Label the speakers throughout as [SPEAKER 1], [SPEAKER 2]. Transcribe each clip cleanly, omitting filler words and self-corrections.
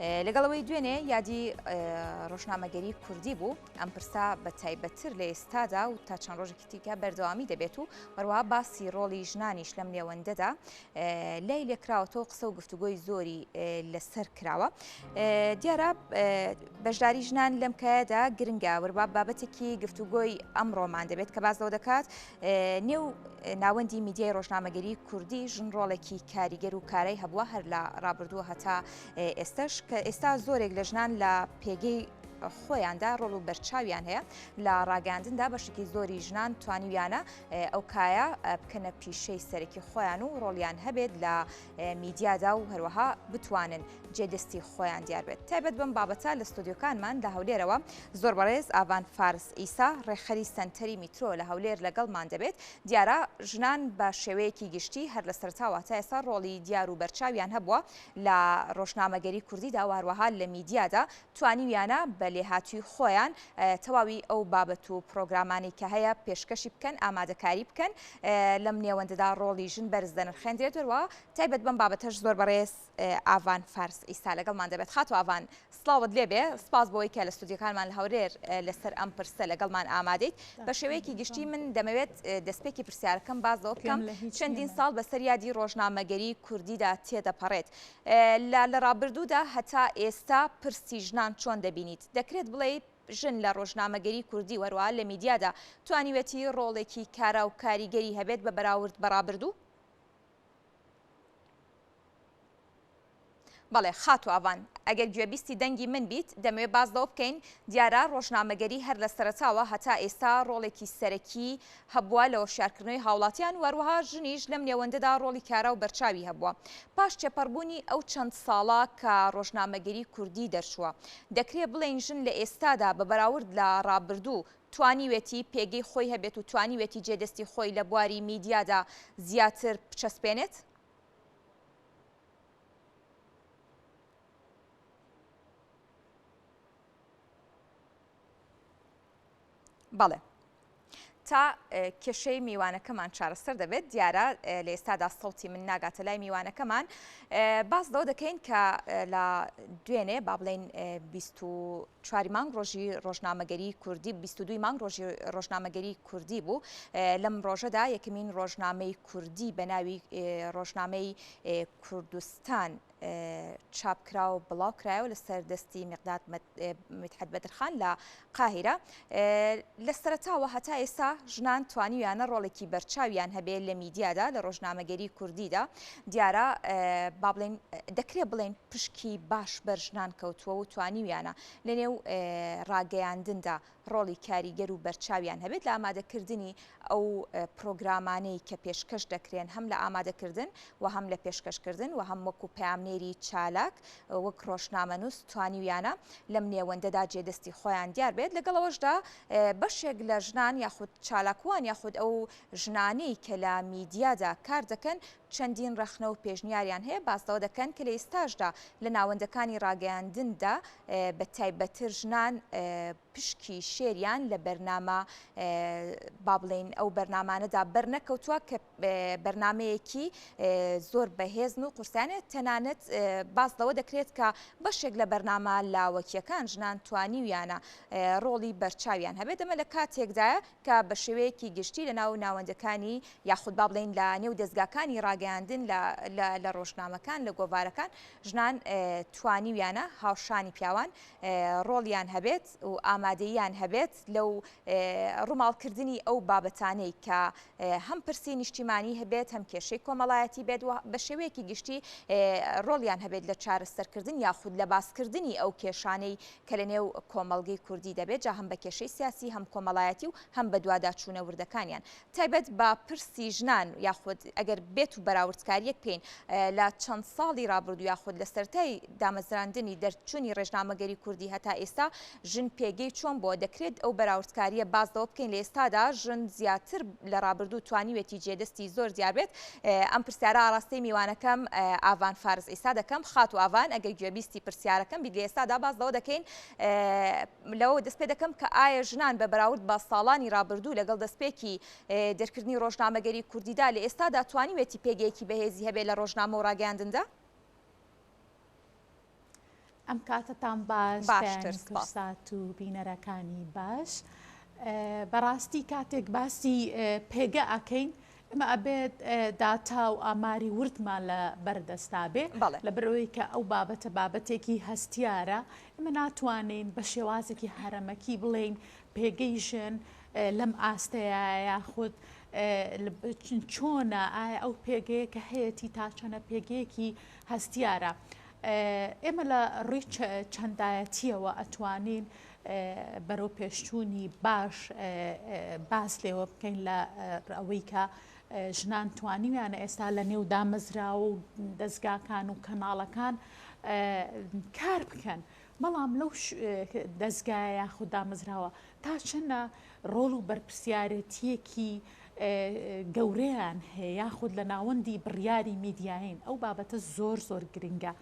[SPEAKER 1] لەگەڵ ئەوەی دوێنێ یادی ڕۆژنامەگەری کوردی بوو، ئەم پرسە بە تایبەتتر لە ئێستادا و تا چەند ڕۆژێکی دیکە بەردەوامی دەبێت و هەروەها باسی ڕۆڵی ژنانیش لەم نێوەندەدا لای لێکراوەتەوە قسە و گفتوگۆی زۆری لەسەر کراوە. دیارە بەشداری ژنان لەم کایەدا گرنگە وەربا بابەتێکی گفتوگۆی ئەمڕۆمان دەبێت کە باس لەوە دەکات نێو ناوەندی میدیای ڕۆژنامەگەری کوردی ژن ڕۆڵێکی کاریگەر و کارای هەبووە هەر لە ڕابردووە هەتا ئێستش کە ئێستا زۆرێک لە ژنان لە پێگەی خۆیاندا ڕۆڵ و بەرچاویان هەیە لە ڕاگەاندندا بەشێکی زۆری ژنان توانیویانە ئەو کایە بکەنە پیشەی سەرەکی خۆیان و ڕۆڵیان هەبێت لە میدیادا و هەروەها بتوانن جێ دەستی خۆیان دیار بێت. تایبەت بەم بابەتە لە ستۆدیۆکانمان لە هەولێرەوە زۆر بەڕێز ئاڤان فارس عیسا ڕێکخەری سەنتەری میترۆ لە هەولێر لەگەڵمان دەبێت. دیارە ژنان بە شێوەیەکی گشتی هەر لە سەرەتاوە تا ئێستا ڕۆڵی دیار و بەرچاویان هەبووە لە ڕۆژنامەگەری کوردیدا و هەروەها لە میدیادا توانیویانە بە لێهاتووی خۆیان تەواوی ئەو بابەت و پرۆگرامانەی کە هەیە پێشکەشی بکەن ئامادەکاری بکەن لەم نێوەندەدا ڕۆڵی ژن بەرز دەنرخێندرێت وەروە تایبەت بەم بابەتەش زۆر بەڕێز ئاڤان فارس ئیستا لەگەڵمان دەبێت. خاتوو ئاڤان سڵاوت لێبێ، سپاس بۆی کە لە ستۆدیۆکانمان لە هەولێر لەسەر ئەم پرسە لەگەڵمان ئامادەیت. بە شێوەیەکی گشتی من دەمەوێت دەستپێکی پرسیارەکەم باس لەوە بکەم چەندین ساڵ بەسەر یادی ڕۆژنامەگەری کوردیدا تێدەپەڕێت. لە لە ڕابردوودا هەتا ئێستا پرسی ژنان چۆن دەبینیت؟ دەکرێت بڵێیت ژن لە ڕۆژنامەگەری کوردی و هەروەها لە میدیادا توانیوێتی ڕۆڵێکی کارا و کاریگەری هەبێت بە بەراورد بە ڕابردوو؟ بەڵێ خاتوو ئاڤان، ئەگەر گوێبیستی دەنگی من بیت، دەمەوێ باس لەوە بکەین، دیارە ڕۆژنامەگەری هەر لە سەرەتاوە هەتا ئێستا ڕۆڵێکی سەرەکی هەبووە لە هۆشیارکردنەوەی هاوڵاتیان و هەروەها ژنیش لەم نێوەندەدا ڕۆڵی کارا و بەرچاوی هەبووە. پاش تێپەڕبوونی ئەو چەند ساڵە کە ڕۆژنامەگەری کوردی دەرچووە، دەکرێ بڵێین ژن لە ئێستادا بە بەراورد لە ڕابردوو توانیوێتی پێگەی خۆی هەبێت و توانیوێتی جێدەستی خۆی لە بواری میدیادا زیاتر بچەسپێنێت؟ بەڵێ. تا کێشەی میوانەکەمان چارەسەر دەبێت دیارە لە ئێستادا سەوتی من ناگاتە لای میوانەکەمان باس لەوە دەکەین کە لە دوێنێ با بڵێین 24 مانگ ڕۆژی ڕۆژنامەگەری کوردی 22 مانگ ڕۆژی ڕۆژنامەگەری کوردی بوو لەم ڕۆژەدا یەکەمین ڕۆژنامەی کوردی بە ناوی ڕۆژنامەی کوردستان چاپ کرا و بڵاو کرایەوە لەسەر دەستی میقداد میدحەت بەدرخان لە قاهیرە. لە سەرەتاوە هەتا ئێستا ژنان توانیویانە ڕۆڵێکی بەرچاویان هەبێ لە میدیادا لە ڕۆژنامەگەری کوردیدا. دیارە با بڵێین دەکرێ بڵێین پشکی باش بەر ژنان کەوتووە و توانیویانە لەنێو ڕاگەیاندندا ڕۆڵی کاریگەر و بەرچاویان هەبێت لە ئامادەکردنی ئەو پرۆگرامانەی کە پێشکەش دەکرێن هەم لە ئامادەکردن و هەم لە پێشکەشکردن و هەم وەکو پەیامنێری چالاک وەک ڕۆژنامەنووس توانیویانە لەم نێوەندەدا جێدەستی خۆیان دیار بێت لەگەڵ ئەوەشدا بەشێک لە ژنان یاخود چالاکوان یاخود ئەو ژنانەی کە لە میدیادا کار دەکەن چەندین ڕەخنە و پێشنیاریان هەیە باس لەوە دەکەن کە لە ئێستاشدا لە ناوەندەکانی ڕاگەیاندندا بە تایبەتر ژنان پشکی شێریان لە بەرنامە با بڵێین ئەو بەرنامانەدا بەرنەکەوتووە کە بەرنامەیەکی زۆر بەهێزن و قورسانە تەنانەت باس لەوە دەکرێت کە بەشێک لە بەرنامە لاوەکیەکان ژنان توانیویانە ڕۆڵی بەرچاویان هەبێت ئەمە لە کاتێکدایە کە بە شێوەیەکی گشتی لە ناو ناوەندەکانی یاخود با بڵێین لە نێو دەزگاکانی ڕاگەیاندن لە ڕۆژنامەکان لە گۆڤارەکان ژنان توانیویانە هاوشانی پیاوان ڕۆڵیان هەبێت و ئامادەییان هەبێت لەو ڕووماڵکردنی ئەو بابەتانەی کە هەم پرسی نیشتیمانی هەبێت هەم کێشەی کۆمەڵایەتی بێت و بە شێوەیەکی گشتی ڕۆڵیان هەبێت لە چارەسەرکردن یاخود لە باسکردنی ئەو کێشانەی کە لە نێو کۆمەڵگەی کوردی دەبێت جا هەم بە کێشەی سیاسی هەم کۆمەڵایەتی و هەم بەدواداچوونە وردەکانیان. تایبەت بە پرسی ژنان یاخود ئەگەر بێت و بەراوردکاریەک بکەین لە چەند ساڵی ڕابردوو یاخود لە سەرەتای دامەزراندنی دەرچوونی ڕێژنامەگەری کوردی هەتا ئێستا ژن پێگەی چۆن بووە دەکرێت ئەو بەراوردکاریە باس لەوە بکەین لە ئێستادا ژن زیاتر لە ڕابردوو توانیوێتی جێدەستی زۆر دیار بێت ئەم پرسیارە ئاڕاستەی میوانەکەم ئاڤان فارس عیسا دەکەم خاتوو ئاڤان ئەگەر گوێبیستی پرسیارەکەم بیت لە ئێستادا باس لەوە دەکەین لەوەوە دەست پێ دەکەم کە ئایا ژنان بە بەراورد بە ساڵانی ڕابردوو لەگەڵ دەستپێکی دەرکردنی ڕۆژنامەگەری کوردیدا لە ئێستادا توانیوێتی پێگەیەکی بەهێزی هەبێت لە ڕۆژنامە و ڕاگەیاندندا؟
[SPEAKER 2] ئەم کاتەتان باش
[SPEAKER 1] باشتر
[SPEAKER 2] بەیانی
[SPEAKER 1] سپاس.
[SPEAKER 2] کوردسات و بینەرەکانی باش. بەڕاستی کاتێک باسی پێگە ئەکەین ئێمە ئەبێت داتا و ئاماری وردمان لە بەردەستا بێ
[SPEAKER 1] بەڵێ.
[SPEAKER 2] لەبەرئەوەی کە ئەو بابەتە بابەتێکی هەستیارە ئێمە ناتوانین بە شێوازێکی هەرەمەکی بڵێین پێگەی ژن لەم ئاستەیە یاخود چۆنە ئایا ئەو پێگەیە کە هەیەتی تا چەنە پێگەیەکی هەستیارە. ئێمە لە ڕووی چەندایەتیەوە ئەتوانین بەرەو پێشچوونی باش باس لێوە بکەین لە ئەوەی کە ژنان توانیویانە ئێستا لە نێو دامەزراوە و دەزگاکان و کەناڵەکان کار بکەن بەڵام لەو دەزگایە یاخود دامەزراوە تا چەندە ڕۆڵ و بەرپرسیارێتییەکی گەورەیان هەیە یاخود لە ناوەندی بڕیاری میدیایین ئەو بابەتە زۆر زۆر گرنگە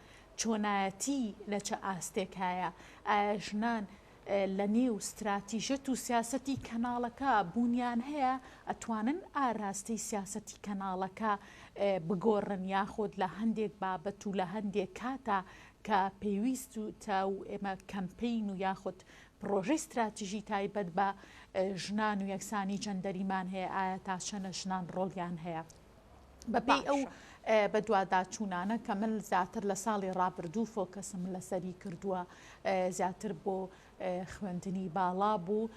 [SPEAKER 2] چۆنایەتی لە چ ئاستێکایە ئایا ژنان لە نێو ستراتیژەت و سیاسەتی کەناڵەکە بوونیان هەیە ئەتوانن ئاراستەی سیاسەتی کەناڵەکە بگۆڕن یاخود لە هەندێک بابەت و لە هەندێک کاتا کە پێویستە و ئێمە کەمپەین و یاخود پڕۆژەی ستراتیژی تایبەت بە ژنان و یەکسانی جەندەریمان هەیە، ئایا تا چەنە ژنان ڕۆڵیان هەیە؟ بەپێی ئەو بەدواداچوونانە کە من زیاتر لە ساڵی ڕابردوو فۆکەسم لەسەری کردووە، زیاتر بۆ خوێندنی باڵا بوو،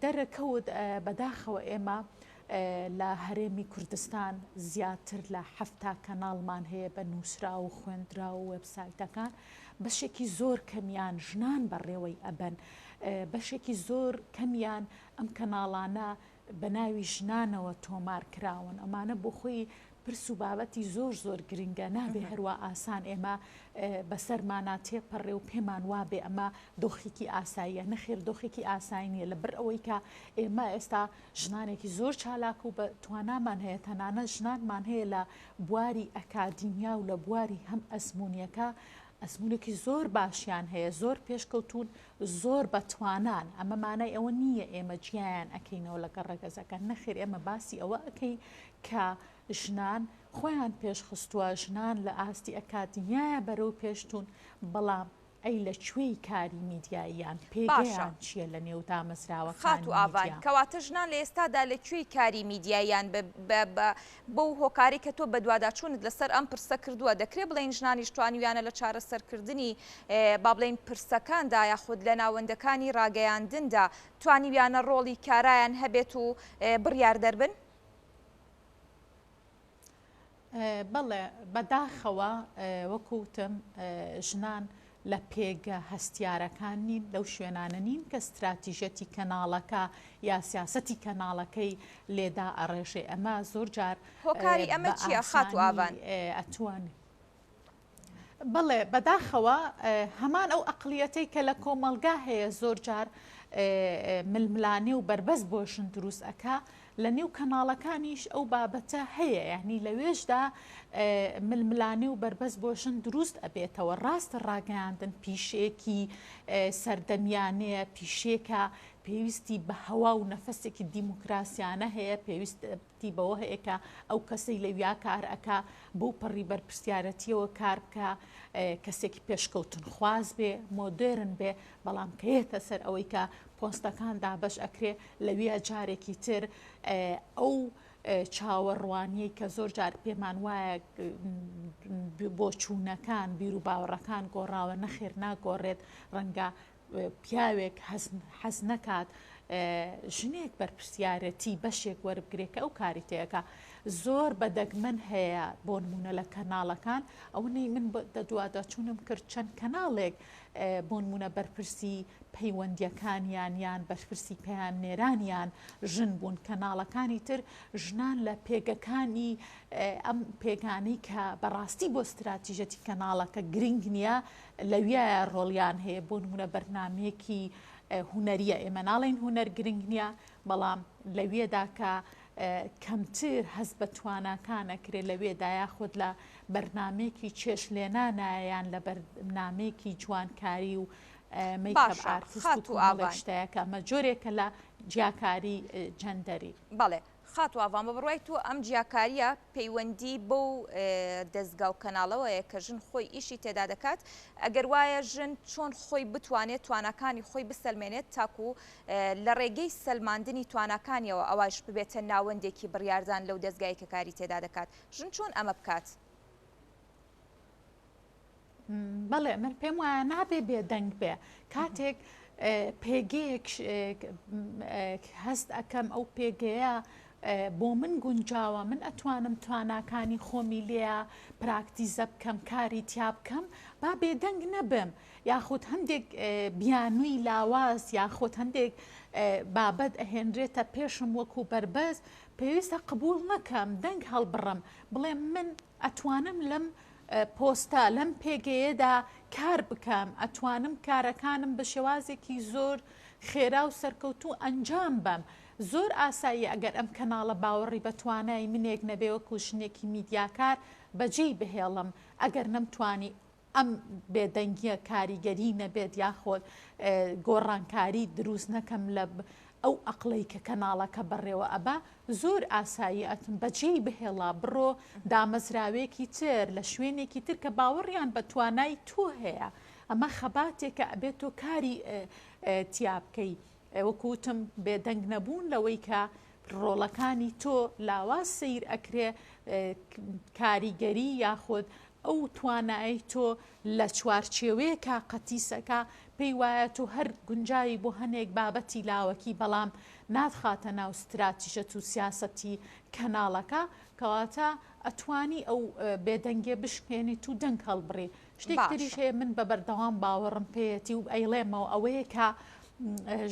[SPEAKER 2] دەرەکەوت بەداخەوە ئێمە لە هەرێمی کوردستان زیاتر لە 70 کەناڵمان هەیە بە نووسراو و خوێندراو و وێبسایتەکان، بەشێکی زۆر کەمیان ژنان بەڕێوەی ئەبەن، بەشێکی زۆر کەمیان ئەم کەناڵانە بە ناوی ژنانەوە تۆمار کراون، ئەمانە بۆ خۆی پرس و بابەتی زۆر زۆر گرنگە، نابێ هەروا ئاسان ئێمە بەسەرمانا تێپەڕێ و پێمان وابێ ئەمە دۆخێکی ئاساییە، نەخێر دۆخێکی ئاسایی نییە، لەبەر ئەوەی کە ئێمە ئێستا ژنانێکی زۆر چالاک و بە توانامان هەیە، تەنانەت ژنانمان هەیە لە بواری ئەکادیمیا و لە بواری هەم ئەزموونیەکە ئەزموونێکی زۆر باشیان هەیە، زۆر پێشکەوتوون، زۆر بە توانان، ئەمە مانای ئەوە نییە ئێمە جیایان ئەکەینەوە لەگەڵ ڕەگەزەکە، نەخێر ئێمە باسی ئەوە ئەکەین کە ژنان خۆیان پێشخستووە، ژنان لە ئاستی ئەکادیمیایە بەرەو پێشچوون، بەڵام ئەی لە کوێی کاری میدیاییان؟
[SPEAKER 1] باشە
[SPEAKER 2] پێگەیان چییە لە نێو دامەزراوەکانی
[SPEAKER 1] خاتوو ئاڤان،
[SPEAKER 2] میدیا؟
[SPEAKER 1] کەواتە ژنان لە ئێستادا لە کوێی کاری میدیاییان بە بە بە بەو هۆکارەی کە تۆ بەدواداچوونت لەسەر ئەم پرسە کردووە، دەکرێ بڵێین ژنانیش توانیویانە لە چارەسەرکردنی با بڵێین پرسەکاندا یاخود لە ناوەندەکانی ڕاگەیاندندا توانیویانە ڕۆڵی کارایان هەبێت و بڕیاردەر بن؟
[SPEAKER 2] بەڵێ بەداخەوە وەکو وتم ژنان لە پێگە هەستیارەکان نین، لەو شوێنانە نین کە ستراتیژەتی کەناڵەکە یا سیاسەتی کەناڵەکەی لێدا ئەڕێژێ، ئەمە زۆر جار
[SPEAKER 1] هۆکاری ئەمە
[SPEAKER 2] بە
[SPEAKER 1] چییە خاتوو
[SPEAKER 2] ئاسانی
[SPEAKER 1] ئاڤان؟
[SPEAKER 2] ئەتوانێ بەڵێ بەداخەوە هەمان ئەو ئەقڵیەتەی کە لە کۆمەڵگا هەیە زۆر جار ململانێ و بەربەست بۆ ژن دروست ئەکا لە نێو کەناڵەکانیش ئەو بابەتە هەیە یعنی لەوێشدا ململانێ و بەربەست بۆ ژن دروست ئەبێتەوە ڕاستە ڕاگەیاندن پیشەیەکی سەردەمیانەیە پیشێکە پێویستی بە هەوا و نەفەسێکی دیموکراسیانە هەیە پێویست پێویستی بەوە هەیە کە ئەو کەسەی لەویا کار ئەکا بەو پەڕی بەرپرسیارەتیەوە کار بکا، کەسێکی پێشکەوتنخواز بێ، مۆدێرن بێ، بەڵام کە یەتە سەر ئەوەی کە پۆستەکان دابەش ئەکرێ لەویا جارێکی تر ئەو چاوەڕوانیەی کە زۆر جار پێمان وایە بۆچوونەکان، بیروباوەڕەکان گۆڕاوە، نەخێر ناگۆڕێت، ڕەنگە پیاوێک حەز نەکات ژنێک بەرپرسیارەتی بەشێک وەربگرێت کە ئەو کاری تێکا زۆر بە دەگمەن هەیە بۆ نمونە لە کەناڵەکان ئەوەی من دەدواداچوونم کرد چەند کەناڵێک بۆ نمونە بەرپرسی پەیوەندیەکانیان یان بەرپرسی پەیامنێرانیان ژن بوون کەناڵەکانی تر ژنان لە پێگەکانی ئەم پێگانەی کە بەڕاستی بۆ ستراتیژەتی کەناڵەکە گرنگ نییە لەویایە ڕۆڵیان هەیە بۆ نمونە بەرنامەیەکی هونەریە ئێمە ناڵێین هونەر گرنگ نییە بەڵام لەوێدا کە کەمتر هەست بە تواناکان ئەکرێ لەوێدا یاخود لە بەرنامەیەکی چێژ لێنانایە یان لە بەرنامەیەکی جوانکاری و مەیکەپ
[SPEAKER 1] باشە
[SPEAKER 2] ئارتست و
[SPEAKER 1] خاتوو
[SPEAKER 2] کۆمەڵێک
[SPEAKER 1] ئاڤان.
[SPEAKER 2] شتەیە کە ئەمە جۆرێکە لە جیاکاری جەندەری.
[SPEAKER 1] بەڵێ. خاتوو ئاڤان، بە بڕوای تۆ ئەم جیاکارییە پەیوەندی بەو دەزگا و کەناڵەوەیە کە ژن خۆی ئیشی تێدا دەکات؟ ئەگەر وایە ژن چۆن خۆی بتوانێت تواناکانی خۆی بسەلمێنێت تاکو لە ڕێگەی سەلماندنی تواناکانیەوە ئەوایش ببێتە ناوەندێکی بڕیاردان لەو دەزگای کە کاری تێدا دەکات؟ ژن چۆن ئەمە بکات؟
[SPEAKER 2] بەڵێ من پێم وایە نابێ بێدەنگ بێ کاتێک پێگەیەک هەست ئەکەم ئەو پێگەیە بۆ من گونجاوە من ئەتوانم تواناکانی خۆمی لێە پراکتیزە بکەم کاری تیا بکەم با بێدەنگ نەبم یاخود هەندێک بیانووی لاواز یاخود هەندێک بابەت ئەهێنرێتە پێشم وەکو بەربەست پێویستە قبول نەکەم دەنگ هەڵبڕم بڵێم من ئەتوانم لەم پۆستە، لەم پێگەیەدا کار بکەم، ئەتوانم کارەکانم بە شێوازێکی زۆر خێرا و سەرکەوتوو ئەنجام بەم. زۆر ئاساییە ئەگەر ئەم کەناڵە باوەڕی بە توانای منێک نەبێ وەکو ژنێکی میدیاکار بەجێی بهێڵم، ئەگەر نەمتوانی ئەم بێدەنگیە کاریگەری نەبێت یاخۆد گۆڕانکاری دروست نەکەم لە ئەو ئەقڵەی کە کەناڵەکە بەڕێوە ئەبا زۆر ئاسایی ئەتم بەجێی بهێڵە بڕۆ دامەزراوێکی تر لە شوێنێکی تر کە باوەڕیان بە توانای تۆ هەیە ئەمە خەباتێکە ئەبێت تۆ کاری تیا بکەی وەکو وتم بێدەنگ نەبوون لەوەی کە ڕۆڵەکانی تۆ لاواز سەیر ئەکرێ کاریگەری یاخود ئەو توانایەی تۆ لە چوارچێوەیەکا قەتیسەکە پێی وایە تۆ هەر گونجاوی بۆ هەنێک بابەتی لاوەکی بەڵام ناتخاتە ناو ستراتیژەت و سیاسەتی کەناڵەکە کەواتە ئەتوانی ئەو بێدەنگیە بشکێنیت و دەنگ هەڵبڕی شتێکی تریش
[SPEAKER 1] باشە.
[SPEAKER 2] هەیە من بە بەردەوام باوەڕم پێیەتی و ئەیڵێمەوە ئەوەیە کە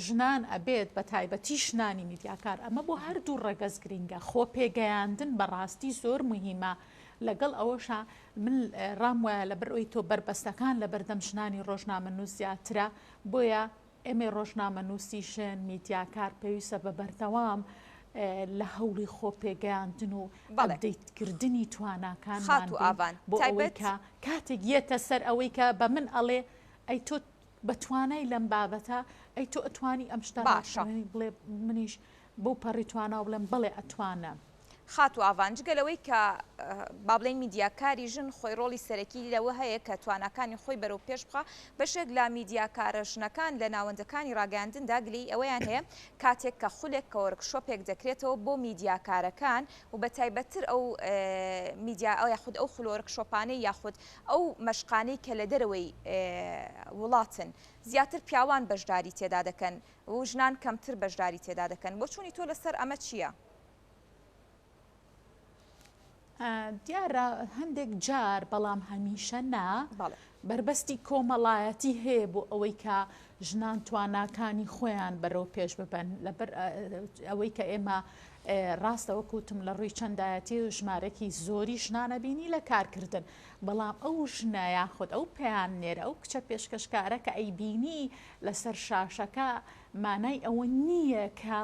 [SPEAKER 2] ژنان ئەبێت بە تایبەتی ژنانی میدیاکار ئەمە بۆ هەردوو ڕەگەز گرینگە خۆ پێگەیاندن بەڕاستی زۆر موهیمە لەگەڵ ئەوەشا من ڕام وایە لەبەر ئەوەی تۆ بەربەستەکان لەبەردەم ژنانی ڕۆژنامەنووس زیاترە بۆیە ئێمەی ڕۆژنامەنووسی ژن میدیاکار پێویستە بە بەردەوام لە هەوڵی خۆ پێگەیاندن و
[SPEAKER 1] بەڵێ.
[SPEAKER 2] ئەپدەیتکردنی تواناکانمان
[SPEAKER 1] خاتوو
[SPEAKER 2] بین
[SPEAKER 1] ئاڤان
[SPEAKER 2] بۆ ئەوەی
[SPEAKER 1] تایبەت
[SPEAKER 2] کە کاتێک یەتە سەر ئەوەی کە بە من ئەڵێ ئەی تۆ بە توانای لەم بابەتە ئەی تۆ ئەتوانی ئەم شتە
[SPEAKER 1] باشە.
[SPEAKER 2] ڕاپەڕێنی بڵێ منیش بەو پەڕی تواناوە بڵێم بەڵێ ئەتوانم.
[SPEAKER 1] خاتوو ئاڤان، جگە لەوەی کە با بڵێین میدیاکاری ژن خۆی ڕۆڵی سەرەکی لەوە هەیە کە تواناکانی خۆی بەرەو پێش بخا، بەشێک لە میدیاکارە ژنەکان لە ناوەندەکانی ڕاگەیاندندا گلەیی ئەوەیان هەیە کاتێک کە خولێک کە وۆرکشۆپێک دەکرێتەوە بۆ میدیاکارەکان و بە تایبەتتر ئەو میدیا یاخود ئەو خول وۆرکشۆپانەی یاخود ئەو مەشقانەی کە لە دەرەوەی وڵاتن زیاتر پیاوان بەشداری تێدا دەکەن و ژنان کەمتر بەشداری تێدا دەکەن، بۆچوونی تۆ لەسەر ئەمە چییە؟
[SPEAKER 2] دیارە هەندێک جار بەڵام هەمیشە نا بەربەستی کۆمەڵایەتی هەیە بۆ ئەوەی کە ژنان تواناکانی خۆیان بەرەو پێش ببەن لەبەر ئەوەی کە ئێمە ڕاستە وەکو وتم لە ڕووی چەندایەتی و ژمارەکی زۆری ژنانە بینی لە کارکردن بەڵام ئەو ژنە یاخود ئەو پەیامنێرە ئەو کچە پێشکەشکارە کە ئەیبینی لەسەر شاشەکە مانای ئەوە نییە کە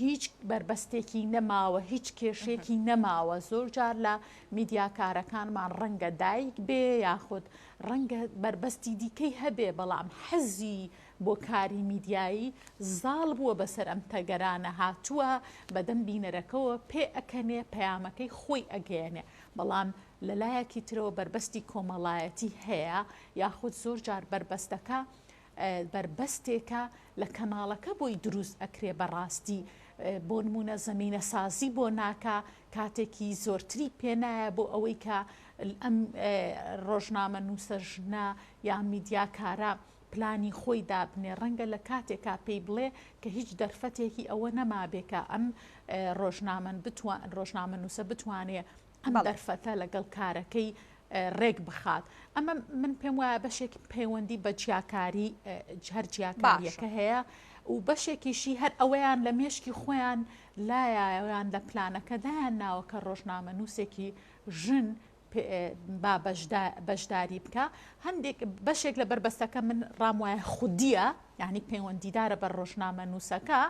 [SPEAKER 2] هیچ بەربەستێکی نەماوە، هیچ کێشەیەکی نەماوە، زۆر جار لە میدیاکارەکانمان ڕەنگە دایک بێ یاخود ڕەنگە بەربەستی دیکەی هەبێ، بەڵام حەزی بۆ کاری میدیایی زاڵ بووە بەسەر ئەم تەگەرانە، هاتووە بەدەم بینەرەکەوە پێ ئەکەنێ، پەیامەکەی خۆی ئەگەیەنێ، بەڵام لەلایەکی ترەوە بەربەستی کۆمەڵایەتی هەیە یاخود زۆر جار بەربەستەکە بەربەستێکە لە کەناڵەکە بۆی دروست ئەکرێ بەڕاستی بۆنمونە زەمینە سازی بۆ ناکا کاتێکی زۆرتری پێنایە بۆ ئەوەی کە ئەم ڕۆژنامە نووسە ژنە یا میدیاکارە پلانی خۆی دابنێ ڕەنگە لە کاتێکا پێی بڵێ کە هیچ دەرفەتێکی ئەوە نەمابێ کە ئەم ڕۆژنامەن بتوان ڕۆژنامە نووسە بتوانێ ئەم دەرفەتە لەگەڵ کارەکەی ڕێک بخات ئەمە من پێم وایە بەشێک پەیوەندی بە جیاکاری هەر جیاکاریەکە هەیە و بەشێکیشی هەر ئەوەیان لە مێشکی خۆیان لایەیان لە پلانەکەدایان ناوە کە ڕۆژنامە نووسێکی ژن. با بەشداری بکا. هەندێک بەشێک لە بەربەستەکە من ڕام وایە خودییە، یانی پەیوەندیدارە بە ڕۆژنامەنووسەکە،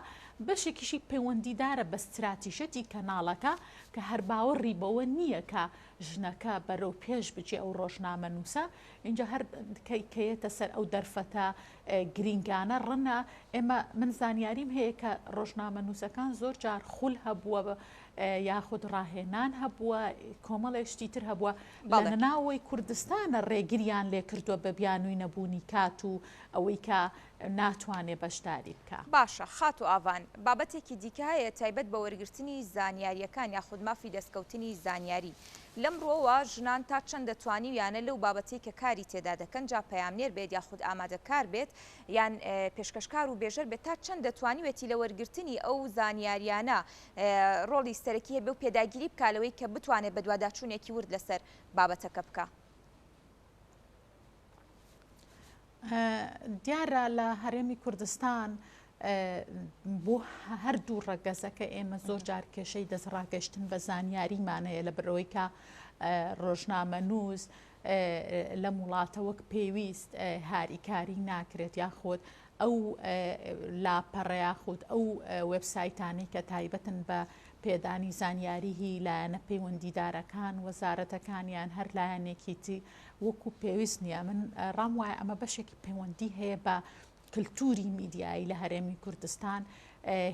[SPEAKER 2] بەشێکیشی پەیوەندیدارە بە ستراتیژەتی کەناڵەکە کە هەر باوەڕی بەوە نییە کە ژنەکە بەرەو پێش بچێ ئەو ڕۆژنامەنووسە، ئینجا هەر کە یەتە سەر ئەو دەرفەتە گرینگانە ڕەنە ئێمە من زانیاریم هەیە کە ڕۆژنامەنووسەکان زۆر جار خول هەبووە یاخود ڕاهێنان هەبووە کۆمەڵێک شتی تر هەبووە لە ناوەی کوردستانە ڕێگریان لێ کردووە بە بیانووی نەبوونی کات و ئەوەی کە ناتوانێ بەشداری بکا.
[SPEAKER 1] باشە خاتوو ئاڤان، بابەتێکی دیکە هەیە تایبەت بە وەرگرتنی زانیارییەکان یاخود مافی دەستکەوتنی زانیاری. لەم ڕووەوە ژنان تا چەندە توانیویانە لەو بابەتەی کە کاری تێدا دەکەن جا پەیامنێر بێت یاخود ئامادەکار بێت یان پێشکەشکار و بێژەر بێت تا چەندە توانیوێتی لە وەرگرتنی ئەو زانیاریانە ڕۆڵی سەرەکی هەبێ و پێداگیری بکا لەوەی کە بتوانێت بەدواداچوونێکی ورد لەسەر بابەتەکە بکا؟
[SPEAKER 2] دیارە لە هەرێمی کوردستان بۆ هەردوو ڕەگەزەکە ئێمە زۆر جار کێشەی دەستڕاگەشتن بە زانیاریمان هەیە لە بەرەوەی کە ڕۆژنامەنووس لەم وڵاتە وەک پێویست هاریکاری ناکرێت یاخود ئەو لاپەڕە یاخود ئەو وێبسایتانەی کە تایبەتن بە پێدانی زانیاریی لایەنە پەیوەندیدارەکان، وەزارەتەکان یان هەر لایەنێکی تری وەکو پێویست نییە. من ڕام وایە ئەمە بەشێکی پەیوەندی هەیە بە کلتوری میدیایی لە هەرێمی کوردستان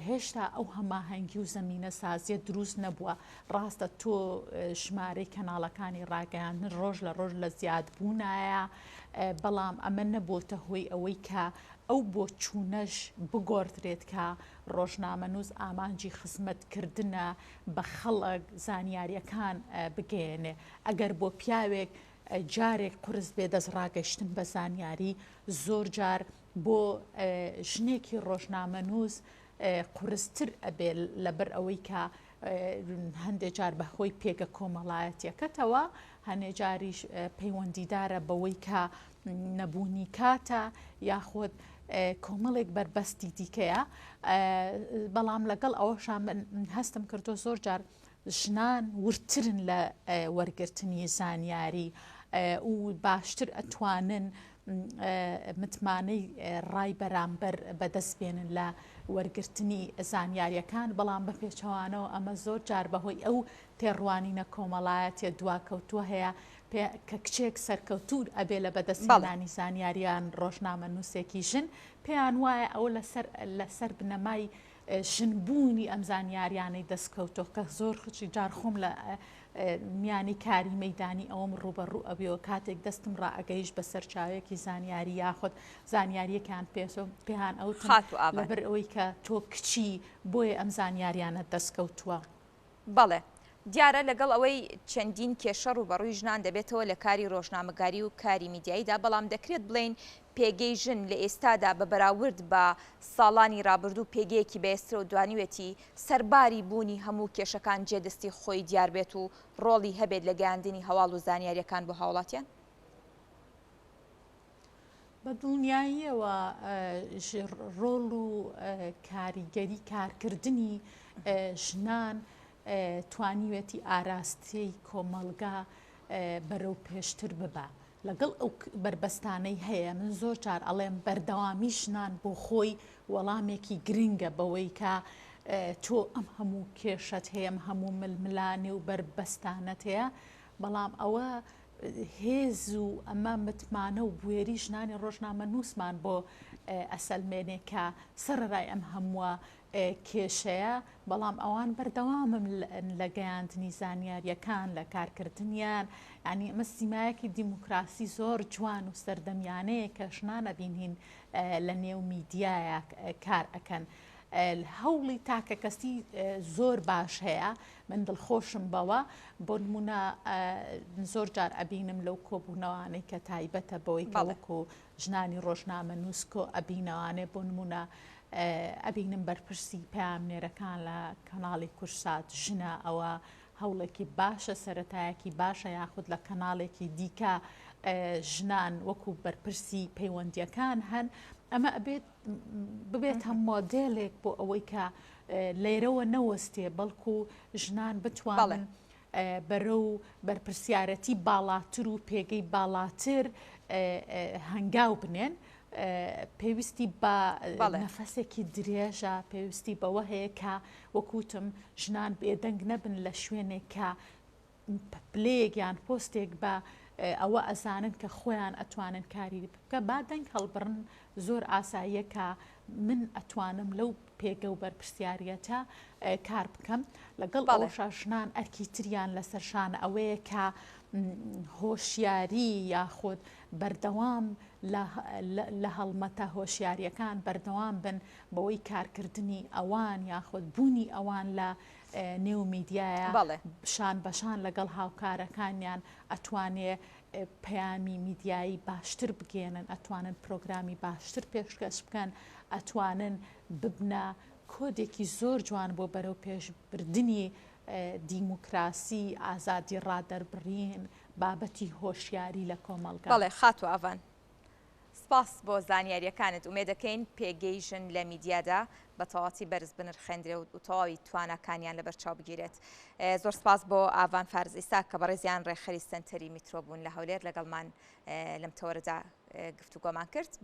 [SPEAKER 2] هێشتا ئەو هەماهەنگی و زەمینە سازیە دروست نەبووە. ڕاستە تۆ ژمارەی کەناڵەکانی ڕاگەیاندن ڕۆژ لە ڕۆژ لە زیادبوونایە، بەڵام ئەمە نەبۆتە هۆی ئەوەی کە ئەو بۆچوونەش بگۆڕدرێت کە ڕۆژنامەنووس ئامانجی خزمەتکردنە بە خەڵک، زانیارییەکان بگەیەنێ. ئەگەر بۆ پیاوێک جارێک قورس بێ دەستڕاگەیشتن بە زانیاری، زۆر جار بۆ ژنێکی ڕۆژنامەنووس قورستر ئەبێ لەبەر ئەوەی کە هەندێ جار بە هۆی پێگە کۆمەڵایەتیەکەتەوە، هەنێ جاریش پەیوەندیدارە بەوەی کە نەبوونی کاتە یاخود کۆمەڵێک بەربەستی دیکەیە. بەڵام لەگەڵ ئەوەشا من هەستم کردووە زۆر جار ژنان وردترن لە وەرگرتنی زانیاری و باشتر ئەتوانن متمانەی ڕای بەرامبەر بەدەست بێنن لە وەرگرتنی زانیاریەکان، بەڵام بە پێچەوانەوە ئەمە زۆر جار بەهۆی ئەو تێڕوانینە کۆمەڵایەتیە دواکەوتووە هەیە کە کچێک سەرکەوتوو ئەبێ لە بەدەستهێنانی زانیاریان ڕۆژنامەنووسێکی ژن پێیان وایە ئەوە لەسەر لەسەر بنەمای ژن بوونی ئەم زانیاریانەی دەستکەوتووە کە زۆر جار خۆم لە میانی کاری مەیدانی ئەوەم ڕووبەڕوو ئەبیەوە کاتێک دەستم ڕائەگەیشت بە سەرچاوەیەکی زانیاری یاخود زانیاریەکان پێیان ئەوتم
[SPEAKER 1] خاتوو ئاڤان.
[SPEAKER 2] لەبەر ئەوەی کە تۆ کچی بۆیە ئەم زانیاریانەت دەستکەوتووە.
[SPEAKER 1] بەڵێ. دیارە لەگەڵ ئەوەی چەندین کێشە ڕووبەڕووی ژنان دەبێتەوە لە کاری ڕۆژنامەگاری و کاری میدیاییدا، بەڵام دەکرێت بڵێین پێگەی ژن لە ئێستادا بە بەراورد بە ساڵانی ڕابردوو پێگەیەکی بەهێزترە و توانیویەتی سەرباری بوونی هەموو کێشەکان جێ دەستی خۆی دیار بێت و ڕۆڵی هەبێت لە گەیاندنی هەواڵ و زانیارییەکان بۆ هاوڵاتیان؟
[SPEAKER 2] بە دڵنیاییەوە ڕۆڵ و کاریگەری کارکردنی ژنان توانیوێتی ئاراستەی کۆمەڵگا بەرەو پێشتر ببا. لەگەڵ ئەو بەربەستانەی هەیە، من زۆر جار ئەڵێم بەردەوامی ژنان بۆ خۆی وەڵامێکی گرنگە بەوەی کە تۆ ئەم هەموو کێشەت هەیە، ئەم هەموو ململانێ و بەربەستانەت هەیە، بەڵام ئەوە هێز و ئەمە متمانە و بوێری ژنانی ڕۆژنامەنووسمان بۆ ئەسەلمێنێ کە سەرەرای ئەم هەمووە کێشەیە، بەڵام ئەوان بەردەوامن لە گەیاندنی زانیارییەکان، لە کارکردنیان، یانی ئەمە سیمایەکی دیموکراسی زۆر جوان و سەردەمیانەیە کە ژنان ئەبینین لە نێو میدیایا کار ئەکەن. هەوڵی تاکەکەسی زۆر باش هەیە، من دڵخۆشم بەوە، بۆ نمونە زۆر جار ئەبینم لەو کۆبوونەوانەی کە تایبەتە بەوەی کە وەکو ژنانی ڕۆژنامەنووس کۆ ئەبینەوانێ، بۆ نمونە ئەبینم بەرپرسی پەیامنێرەکان لە کەناڵی کورسات ژنە، ئەوە هەوڵێکی باشە، سەرەتایەکی باشە، یاخود لە کەناڵێکی دیکە ژنان وەکو بەرپرسی پەیوەندیەکان هەن، ئەمە ئەبێت ببێتە مۆدێلێک بۆ ئەوەی کە لێرەوە نەوەستێ، بەڵکو ژنان بتوانن. بەرەو بەرپرسیارەتی باڵاتر و پێگەی باڵاتر هەنگاو بنێن پێویستی بە نەفەسێکی درێژە پێویستی بەوە هەیە کە وەکوتم ژنان بێدەنگ نەبن لە شوێنێک کە پلەیەک یان پۆستێک بە ئەوە ئەزانن کە خۆیان ئەتوانن کاری بکە با دەنگ هەڵبڕن زۆر ئاساییە کە من ئەتوانم لەو پێگە و بەرپرسیاریەتە کار بکەم لەگەڵ ئەوەشا ژنان ئەرکی تریان لەسەر شانە ئەوەیە کە هۆشیاری یاخود بەردەوام لە هەڵمەتە هۆشیاریەکان بەردەوام بن بەوەی کارکردنی ئەوان یاخود بوونی ئەوان لە نێو میدیایە شان بەشان لەگەڵ هاوکارەکانیان ئەتوانێ پەیامی میدیایی باشتر بگەیەنن، ئەتوانن پرۆگرامی باشتر پێشکەش بکەن، ئەتوانن ببنە کۆدێکی زۆر جوان بۆ بەرەوپێشبردنی دیموکراسی، ئازادی ڕادەربڕین، بابەتی هۆشیاری لە کۆمەڵگا.
[SPEAKER 1] بەڵێ خاتوو ئاڤان. سپاس بۆ زانیاریەکانت ئومێدەکەین پێگەی ژن لە میدیادا بە تەواتی بەرز بنرخێندرێ و تەواوی تواناکانیان لەبەرچاو بگیرێت. زۆر سپاس بۆ ئاڤان فارس ئیسا کە بەڕێزیان ڕێکخەری سەنتەری میترۆ بوون لە هەولێر لەگەڵمان لەم تەوەرەدا گفتوگۆمان کرد.